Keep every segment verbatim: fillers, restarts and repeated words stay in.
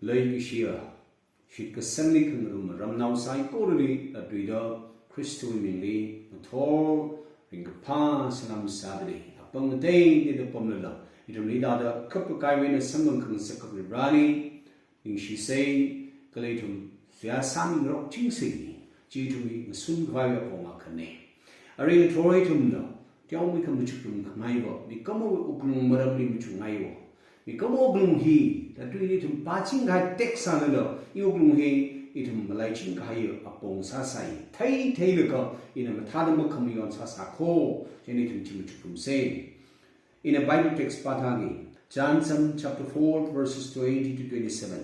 Leikashiya, shitkasangli khangarum ramnao saikorali atuida Khristawui mingli ngathor ringkaphā salam sādalei. Apong ngateiteida pamlala, ithumli tāda kapakaiwui eina samphang khangasak Varivarali ningshisei, kala ithum seihā sāmingarokchingsei, chi ithumwui ngasun khavai apong akhana. Arui ngathor ithumna teomeikha machukrum khangaiva, mikumowui wuklung maramli machukngaiva, mikumo wuklung hi, tatuili ithum pāchingkahai text sālala, iwui wuklung hi ithum malaichingkahai apong sāsai, theitheilaga ina mathāda makhamayon sāsākho, chieina ithum chi machukrumsei. Ina Bible text pāthāki, Johnson chapter four, verses twenty to twenty-seven.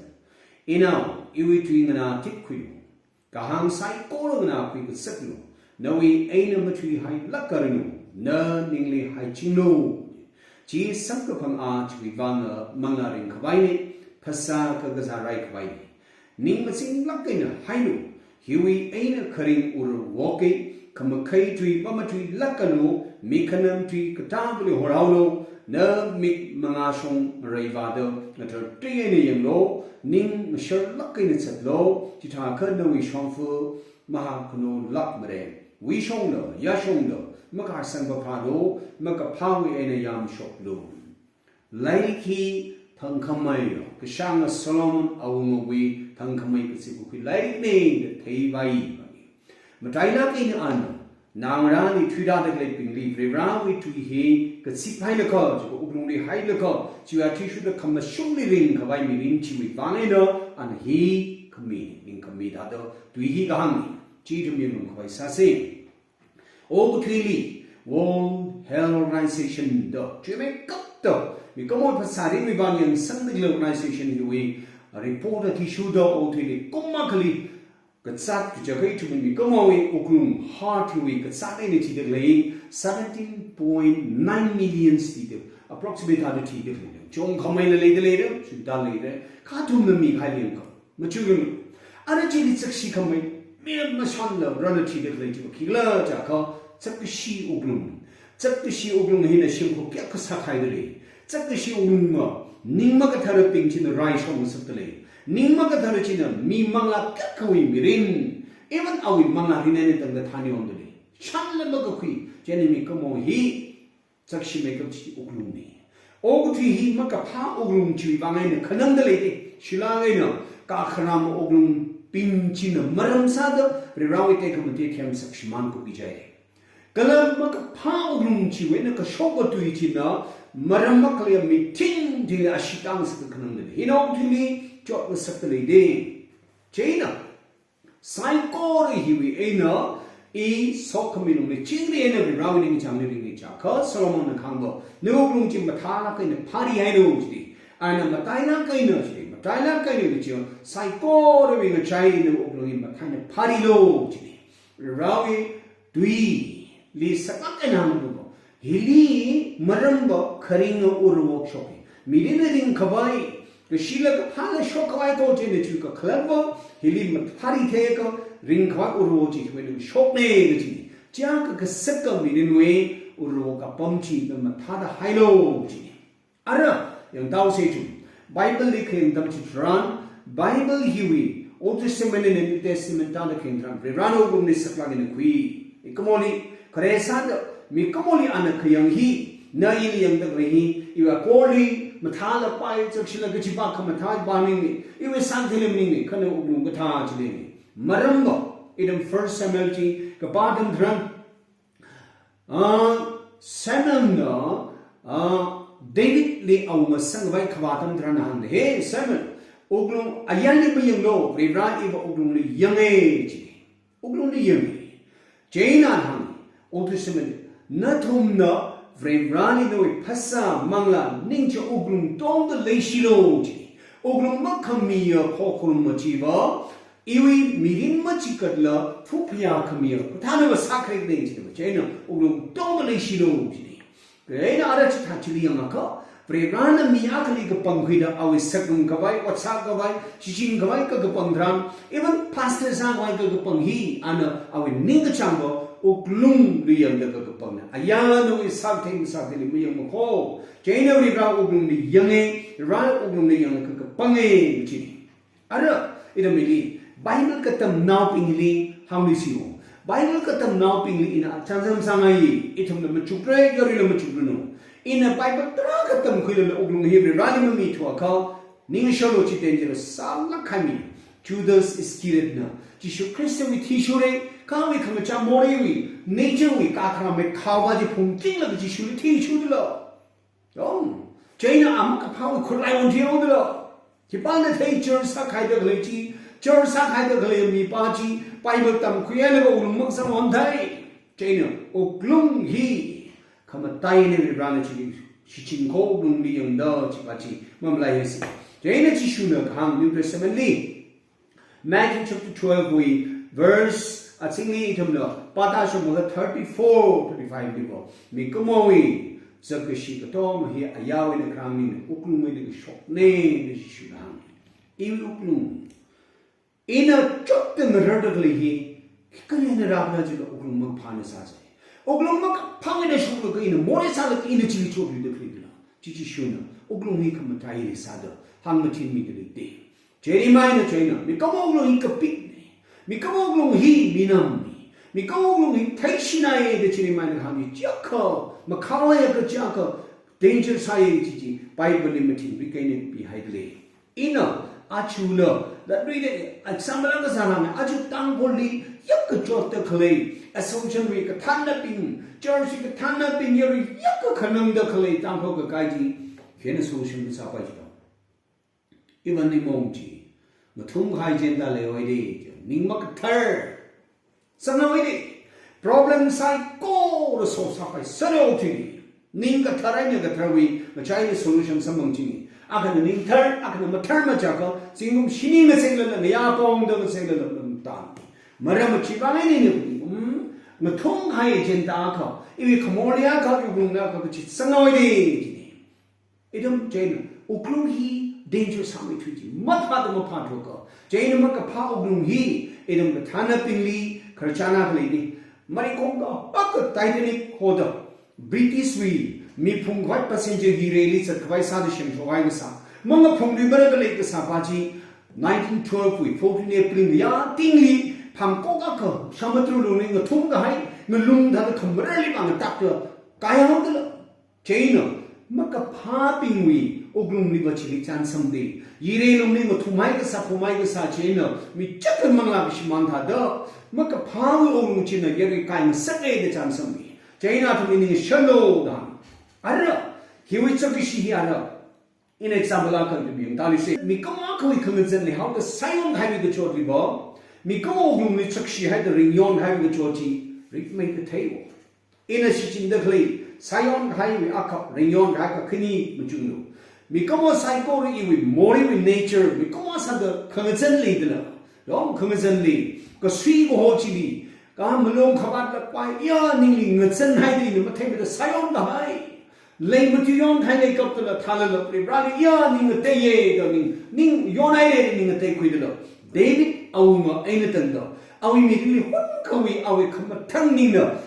Inao, iwui tui nganāthikkhuilu, kahāng saikora nganākhui ngasaklu, nawui eina mathuihailākaranu, na ningli haichinglu. Chi samkaphang a chiwui vang manglā ringkhavaina, phasā kakazā raikhavaina. Ning mazinglāk eina hailu, hiwui eina kharing urawoki, khamakhei tui mamathuilākanu, mi khanam tui katāvali horhaolu, na mik mangāshong ngareivāda ngathar tui eina yanglu, ning masharlāk eina zatlu, chithākha nawui shongfa mahākhanolākmara. Wuishongla, yāshongla, makasangpaphālu, makaphāwui eina yamshoklu. Lairik hi thangkhamei, kashānga Solomon awungawui thangkhamei kazip kakhui lairikna da theivai. Matailāk eina ana, ngarāli thuidada khaleibingli, Varivarawui tui hi kazip hailaga, chiakha wuklungli hailaga, chiwui athishurda khamashungli ringkhavai mirin chiwui vang eina, ana hi khami, ningkhami tāda, tui hi kahāngna, chi ithum yangkhavai sāsei. Okathuili World Health Organization da, chuimeikapta, mikumo phasā ringwui vang yangsangda khalei organization hiwui, report athishurda okathuili kum akhali kazāt kaja kha ithumwui mikumowui wuklung heart hiwui kazāt eina thida khalei seventeen point nine million thida, approximate thāda thida khalei. Chungkhameila leida leira, shida leira, kha ithumna mikahai lengkha. Machukyang. Ara chili chakshi khamei, mi mashanla rāna thida khalei chiva khikhala jiakha, chakkashi wuklung. Chakkashi wuklung hina shimkhur kayākha sākhaida lei. Chakkashi wuklungva, ning makatharbing china raishong ngasakda lei. Ning makathar china mi manglā kayākhawui mirin, even awui manglā mirin eina tangda thānyongda lei. Shanla makakhui, chieina mikumo hi, chakshimeikap chi wuklungna. Okathui hi makaphā wuklung chiwui vang eina khanangda leida, shilāk eina kakharam wuklungbing china maram sāda, Varivarawui tekhamatei themsak shimānkhuichai. Kala makaphā wuklung chiwui eina kashok katui china maram makhalei mithing thili ashee tāngasakda khanangda lei. Hina okathuili chotngasakda leida. Chieina, saikora hiwui eina, i sokhami lungli chingri eina Varivarawui ningchāngli ringni jiakha, Solomonna kahāngva, nawui wuklung chi mathālāk eina phārihailu jida. Ana matailāk eina jida, matailāk eina jida, saikorawui ngachaili nawui wuklung hi mathālāk eina phārilu jida. Varivarawui tuili saklāk eina hāngva, hili maramva kharinga urawok shoka. Mirinna ringkhavai, kashila kaphāla shokkhavai kho chieina chi kakhalatva, hili mathāri theka, ringkhavai urawok chi hiwui eina shokna kaji. Chiakha kasaka mirinwui urawok apam chi mathāda hailu jina. Ara, yangtaosei ithum. Bible li khayang atam chitharan, Bible hiwui, Old Testament and New Testament tāda khayang tharan, Varivarana wuklungli saklāk eina khui. Mikumoli, khare sāda, mikumoli ana khayang hi, na ili yangda khalei hi, iwui akorli, mathāla pai, chakshila kachipa khamathā pa maningmana, iwui sākhangatha maningmana, kha nawui wuklung kathā chi leimana. Maramva, ithum First Samuel chi kapā atam tharan, ah, Samuelna, ah, Davidli awunga sangkhavai khavā atam tharan hāngda, "Hey, Samuel, wuklung ayarli mayanglu, Varivara iva wuklungli yanga," ji. Wuklungli yanga. Chieina hānga, Old Testament, nathumna Varivarali nawui phasā manglā ningchā wuklung tongda leishilu ji. Wuklung makhamiya khokharum machiva, iwui mirin machikatla phuphayā khamiya, kathānava sākharek ding jida, chieina wuklung tongda leishilu jida. Chieina ara chithā chili yangakha, Varivarana mi akhali kapangkhuida awui saklung khavai, ot sākhavai, shichin khavai kakapang tharan, even pastor sākhavai kakapang hi, ana awui ningkachāngva wuklungli yangda kakapangna. Ayarna nawui sākathei masākatheili mayangmakho. Chieina Varivara wuklungli yanga, Varivara wuklungli yangda kakapanga, ji. Ara, ithum hili, Bible katamnaobing hili hāngluisei. Bible katamnaobingli ina chānjam sāngai, ithumla machukra, yaruila machukranu. Ina Bible tarākha tamkhuilala wuklung hi Vareli mamithuakha, ningshālu, chi danger sālāk kahai mi. Judas Iscariot na Jishu Khristawui thishura, kha awui khangachā moreiwui, nature wui, kakharam mai khaowa chi phungchinglaga Jishuli thishudala. Yong, chieina a makaphāwui khurlai onthuihaodala. Khipāna thei, church sākhaida khalei chi, church sākhaida khalei mipā chi, Bible tamkhuilaga wuklung makasang onthei. Chieina wuklung hi khamataina, Varena chili shichin kho wuklungli yangda chipa chi mamalaihaisei. Chieina Jishuna kahāng New Testament li, Matthew chapter twelve wui verse, achingli ithumna pāda shongla thirty-four, thirty-five libo. Mikumowui zakkashi katonga hi ayarwui eina kharāngna, wuklungwui eina kashokna da Jishuna hānga. Iwui wuklung, ina chotda ngararda khalei hi, kali eina rākhala jilala wuklung makaphāna sāsai. Wuklung makaphāwui eina shoklaga ina morei sālaga ina chili chotluida khaleidala. Chi Jishuna wuklung hi khamataili sāda hāngmathinmida leida. Jeremiahna chieina, mikumo wuklung hi kapikna, mikumo wuklung hi minamna, mikumo wuklung hi theishinaida Jeremiahna hānga. Chiyākha makhaowa, chiyākha danger sāya chi chi Bible li mathingrikahaina pihaida lei. Ina ajala, latluida example akha sālākna, aja Tangkhulli yākachotda khalei, Assumption wui kathānnabing, church wui kathānnabing, yarui yākakhanangda khalei Tangkhul kakai chi, khena solution kasāpai chi da. Iwui ningmaong chi, ngathumkahai agenda leihaoda, ning makathar sanghaoda, problem saikora solve sāpai sāra okthuili. Ning kathar eina katharwui ngachaili solution samphang chini. Akhana ning thar, akhana mathar machiakha, zingkum shini ngaseklala, ngayā pongda ngaseklala, lam tan. Maram chiwui vang eina, um, ngathumkahai agenda akha, iwui khamorli akha, iwui wuklungli akha, kachi sanghaoda chini. Ithum chieina, wuklung hi danger sāmeithui chi, maphāda maphāthuakha. Chieina makaphā wuklung hi, ithum kathānnabingli khararchan akha leina. Marikhongda, paka Titanic hoda, British wui miphung khavai passenger hi reili zatkhavai sāda semshok kahai kasā, mangaphungluimara khalei kasāpa chi, nineteen twelve wui fourteen April ngayā tingli, phangkok akha samudra lungli ngathumkahai, ngalung thāda khamararli vang ngatakta kaihaodala. Chieina, makaphābingwui wuklungli va chili chānjamda, yirei lungli ngathumhai kasā, phumhai kasā chieina, mi chakhan manglā kashimān thāda, makaphāwui wuklung china yarui kai ngasakda chānjamda. Chieina athumli ningshālu da. Ara, hiwui zakkashi hi ara. Ina example akha ithum yangtāluisei. Mikumo akhawui khangazanli haoda sāyonkahaiwui kachot hiva, mikumo wuklungli chakshi haida ringyonkahaiwui kachot chi, rikmei katheiwo. Ina shichinda khalei, sāyonkahaiwui akha, ringyonkahai akha khani machunglu. Mikumo saikora iwui moreiwui nature, mikumo sāda khangazan leidala. Yong, khangazan lei, kasui kaho chili, kha malung khavāt lapai, ya ningli ngazanhaida ina matheimada sāyonkahai. Lei matuiyonkahai leikaptala thālala Varivarali ya ning ngateiya da ning, ning yonhaira da ning ngateikhuidala. David awunga eina tangda, awui mirinli hunkawui awui khamathān ningna,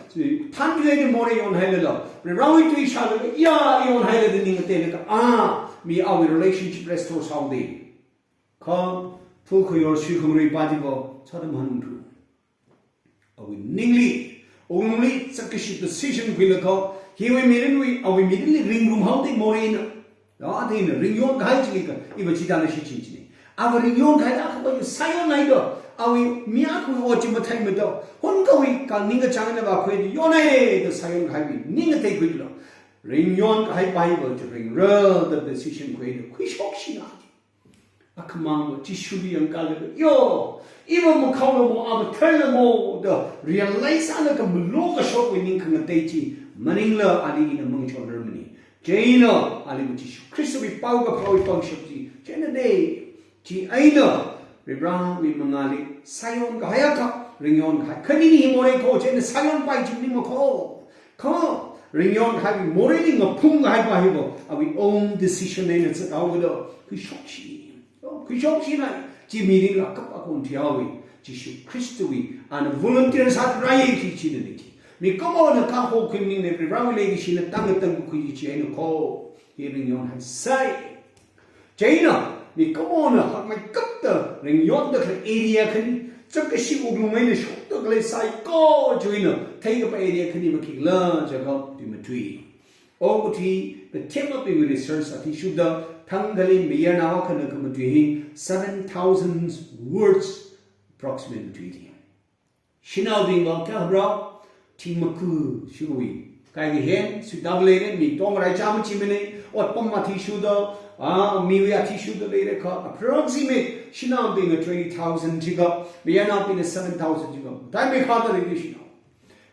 thantuihaida morei yonhailala, Varivarawui tui shālala ya yonhaira da ning ngateilaga, a, mi awui relationship restore sāhaoda. Kha, phul khayor sui khangarui pa chiva, sāda mahanungthu. Awui ningli, awui ningli, zakkashi decision khuilaga, hiwui mirinwui, awui mirinli ringrumhaoda moreina. Ya, athumna ringyonkahai chili kha, iva chithāda shichin chini. Ava ringyonkahai akhava sāyonhaida, awui mi akhawui ot chi matheimada, hunkawui kha ningkachāng eina vākhuida yonhaira da sāyonkahaiwui ning ngateikhuidala. Ringyonkahai Bible chi ringra da decision khuida, khuishokshina. Akhamang Jishuli yangkālaga, yo, iva makhaolamo, ava tharlamo da realize sālaga malokashokwui ning khangatei chi maningla ali ina mangachonrarmana. Chieina ali Jishu Khristawui paokaphāwui pangshap chi, chieina dei, chieina Varivarawui mangāli sāyonkahai akha, ringyonkahai. Khanini hi morei kho, chieina sāyonpai chi maningmakho. Kha, ringyonkahaiwui moreili ngaphungkahaipa hiva, awui own decision eina zathaokida, khuishokshi. Oh, khuishokshina, chi mirinla kap akon thiawi, Jishu Khristawui, ana volunteer sārai chi china ni chi. Mikumona kaho khuimaningla Varivarawui leikashina tangda tangkakhui chi eina kho, hi ringyonhaisai. Chieina, Mikumona hakmeikapta ringyonda khalei area khani, chakashi wuklung eina shokda khalei saikora chiwui eina theikapa area khani makhikhala jiakha tuimatui. Okathui kathemabingwui research athishurda thangkhali mayarnao akhana khamatui hi seven thousand words approximate matui hi. Shanaobingva kayākha haora, thingmaku shikawui kaikha hen suitable leira, mi tongrai chāmachimana, otpam athishurda, ah, miwui athishurda leira kha, approximate shanaobingna twenty thousand jiakha, mayarnaobingna seven thousand jiakha, thai meikhada leira shanao.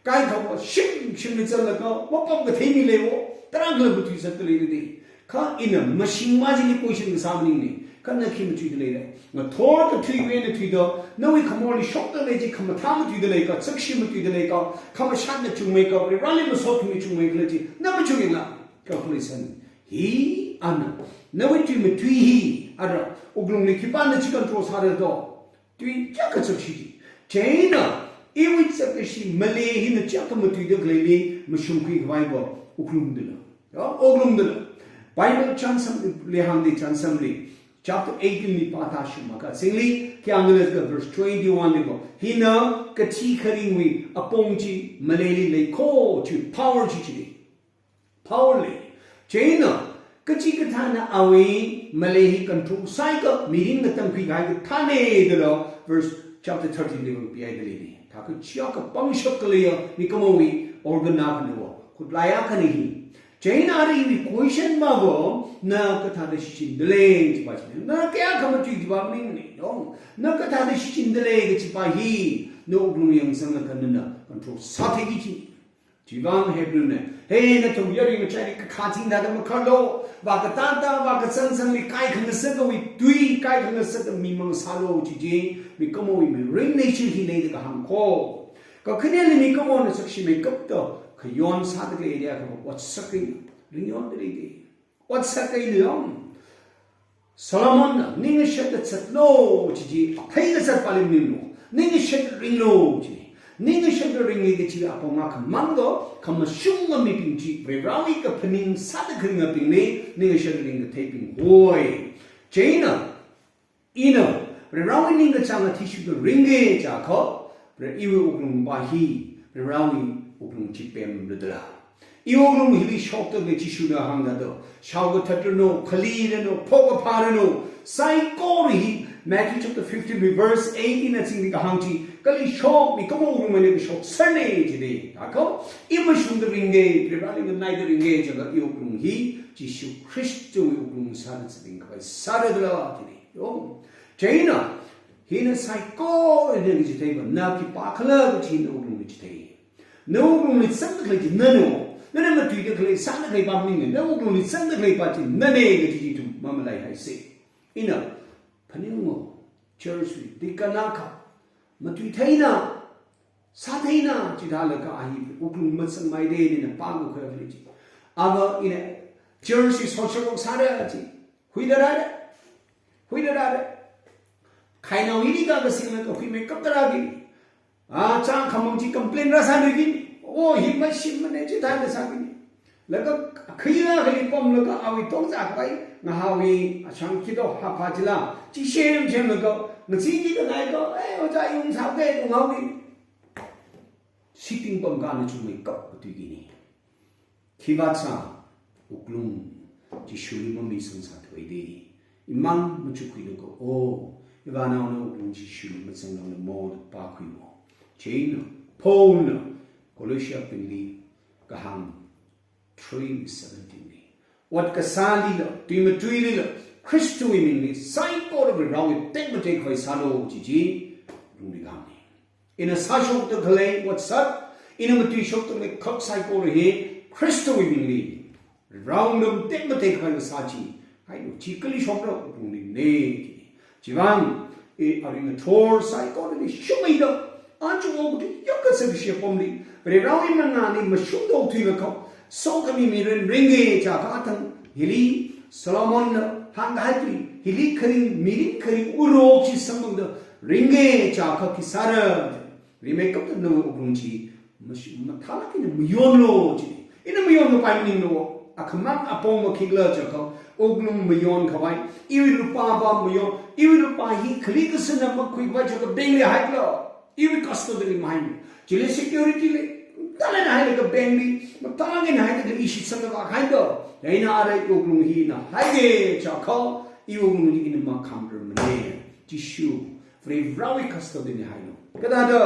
Kaikhava shim shimli zatlaga, mapam kathei mi leiwo, tarākha matui zatda leira da. Kha ina mashing machili question kasā maningmana. Kha na khi matuida leira? Ngathor kathuiwui eina thuida, nawui khamorli shokda khalei chi khamathā matuida leika, chakshi matuida leika, khamashatna chungmeika, Vareli masot khami chungmeikhala chi na machungyangla. Calculation hi ana, nawui tuimatui hi ara, wuklungli khipāna chi control sāra do? Tui chiyākha chakshi chi. Chieina, iwui chakashi malei hina chiyākha matuida khaleili mashungkhui khavaiva wuklung dala. Ya, wuklung dala. Bible chānsamli hāngda, Chānsamli chapter eighteen li pāda shumaka. Singli, khi hāngda khala verse twenty-one liva, hina kathi kharingwui apong chi maleili leiko, chi power chi chili. Power lei. Chieina, kachikathāna awui malei hi control sāakha mirin ngatangkhui kahai kathāna dala, verse chapter thirteen liva pihaida leina. Thākha chiyākha pangshap khaleiya mikumowui organ akhana wo, khutlai akhana hi. Chieina ara iwui question mava, na kathāda shichinda lei chipa china. Na kayākha matui chipa maningmana, yong. Na kathāda shichinda lei kachipa hi, na wuklung yangsanglaga nana control sātheiki kaji. Chivang Hebrew na, he nathum yaruingachai kakhating thāda makharlo, vākatā thāda, vākazang zangli kaikha ngasakawui tui, kaikha ngasaka mimang sālo chi chi, mikumowui mirin nature hi leida kahāng ko. Kakhaneli mikumona chakshi meikapta khayon sāda khalei area kha otsak eina ringyonda leida. Otsak eina yong. Solomonna, ning ngashatda zatlo chi chi, aphei kazat pāli maninglo. Ning ngashatda ringlo chi. Ning ngashatda ringki kachi apong akhamang do, khamashunga mibing chi, Varewui kaphaning sāda kharingabingli, ning ngashatda ringkatheibing hoi. Chieina, ina, Varewui ningkachāng athishurda ringki jiakha, Vare iwui wuklungpa hi, Varewui wuklung chi pemlu dala. Iwui wuklung hili shokda khalei Jishuna hāngda do. Shaokathat ranu, khali ranu, phokaphā ranu, saikora hi, Matthew chapter fifteen verse eighteen na chingri kahāng chi, kali shok, mikumo wuklung eina kashok sāna jida. Thākha, i mashungda ringki, Vareli nganaida ringki jiakha iwui wuklung hi, Jishu Khristawui wuklung sāda zatping khavai sāra dala jida. Yong. Chieina, hina saikora hina kachitheiva, na khipākhala kachi na wuklungli chithei. Na wuklungli zangda khalei chi nana wo. Nana matuida khalei, sāda khaleipa maningmana, na wuklungli zangda khaleipa chi nana kaji chi ithum mamalaihaisa. Ina, phaningo, church wui, deacon akha, matuitheina, sātheina, chithālaga a hi wuklung mazangmei da nina pākakhui khalei chi. Ava ina, church wui social work sāra chi. Huida rāra. Huida rāra. Khainao hili ka kasinglaga huimeikapta rāki. A, chāng khamang chi complain rāsāniki. O, hi mashimana chithāda sāki. Laga khaila khali pamlaga awui tongzak pai, ngahānwui achang kido hapha chila, chi shem shemlaga, ngachi kida ngaika, eh, ojā yung sāke, unghaoki. Sitting pamkana chungmeikap katuiki ni. Khivātsā, wuklung, Jishuli mamisangsā thuida. Imang machukkhuilaga, o, ivānaona wuklung Jishuli mazanglangla mo da pākhuiwo. Chieina, Paulna, Colossiabingli, kahāng three seventeen li. Ot kasālila, tuimatuilila, Khristawui mingli, saikora Varewui tekmateikhavai sālo chi chi, wuklungli kahāngna. Ina sāshokda khalei, ot sat, ina matuishokda khalei khak saikora hi, Khristawui mingli, Varewui tekmateikhavai kasā chi, hai lo, chi kali shokra, wuklungli ne, chi. Chivang, i aring athor saikorali shumida, aja okathui yaka sakshi apamli, Varewui mangāli mashungda thuilaga, sokhami mirin ringki jiakha athang hili, Solomonna hāngkahai tui, hili kharing, mirin kharing urok chi samphangda ringki jiakha khi sāra, rimeikapta nawui wuklung chi, mash-, mathālāk eina mayonlo chi. Ina mayonkapai maninglo, akhamang apong makhikhala jiakha, Wuklung mayonkhavai, iwui lupā va mayon, iwui lupā hi khali kasāna makhuikhavai chiwui kabengli haikhala, iwui custody li mahaimana. Chili security lei, talent haida kabengli, matalangin haida kali ishi sangda va haida. Chieina arui wuklung hina haida chiakha, iwui wuklung hi ina makhamrarmana. Jishu, Varivarawui custody li haina. Kathāda,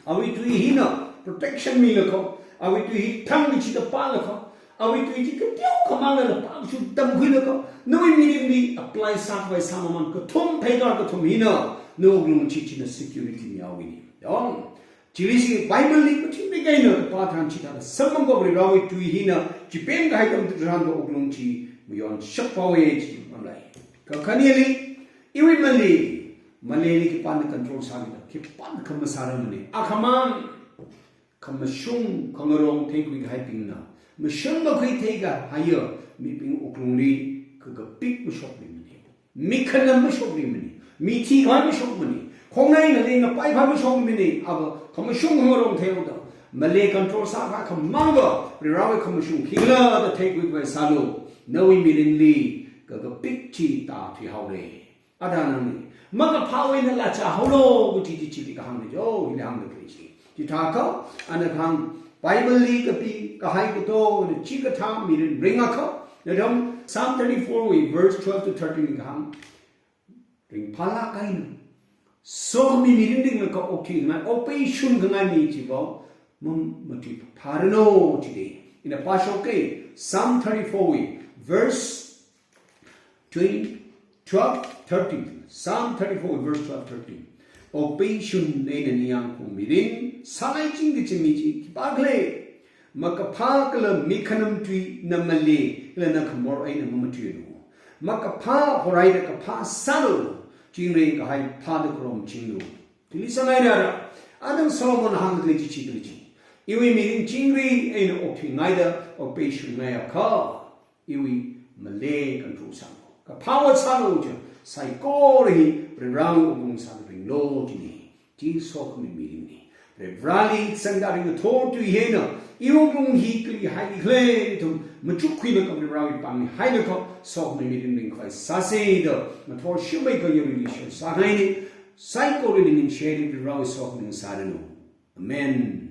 awui tui hina protection milakha, awui tui hi thang kachida pālakha, awui tui chi kateokha mangla pākashu tamkhuilakha, nawui mirinli apply sākhavai sāmamān kathum, pheikar kathum hina, nawui wuklung chi china security mihaowui ni. Yong, chili chi Bible li mathingmeikha eina kapā tharan chithāda samphangkha Varivarawui tui hina, chipemkahai atam tharan wuklung chi mayonshaphaowa chi mamlai. Kakhaneli, iwui male, maleli khipāna control sākida, khipāna khamasārarmana. Akhamang, khamashung khangarong theikhuikahaibingna, mashung makhui theikahaiya mibing wuklungli kakapik mashokmimana. Mikhanam mashokmimana. Mithikhavai mashokmana. Khongnaina leingapaikhavai mashokmana. Ava khamashung khangarong theihaoda, male control sākakhamangva, Varivarawui khamashung khikhala da theikhuikhavai sālu. Nawui mirinli kakapik chi tāthuihaora. Ada nangli makaphāwui eina lachā haolu, kaji chi chili kahāngna jo, hili hāngda khalei chi. Chithākha, ana kahāng Bible li kapikahai katonga chikathā mirin ringakha, nathum Psalm thirty-four wui verse twelve to thirteen li kahāng, ringphālāk eina, sokhami mirin ringlaga okthuingai, okpeishun khangai mi chiva mamatuipharanu jida. Ina pāshoka, Psalm thirty-four wui verse twenty, twelve, thirteen. Psalm thirty-four, verse twelve, thirteen. Okpeishun eina ningyāng khaung mirin sāngai chingda chingmi chi khipākhala? Makaphā kala mikhanam tui na male kala na khamor eina mamatuialu. Makaphā horaida kaphā sālu, chingri kahai phāda kharom chinglu. Chili sāngairara, atam Solomon hāngda khalei chi chili chi. Iwui mirin chingri eina okthuingaida, okpeishun ngaiakha, iwui male control sālu. Kaphā ot sālu chi, saikora hi Varivarawui wuklung sāda ringlu jina. Chi sokhami mirinna. Varivarali sangda ringathor tui hina, iwui wuklung hi kali haikhala ithum machukkhuilaga Varivarawui pāngli hailakha, sokhami mirin ringkhavai sāsa da, ngathor shumai kayarli shon sāngaina. Saikorali ningshi haida Varivarawui sokhami sāranu. Amen.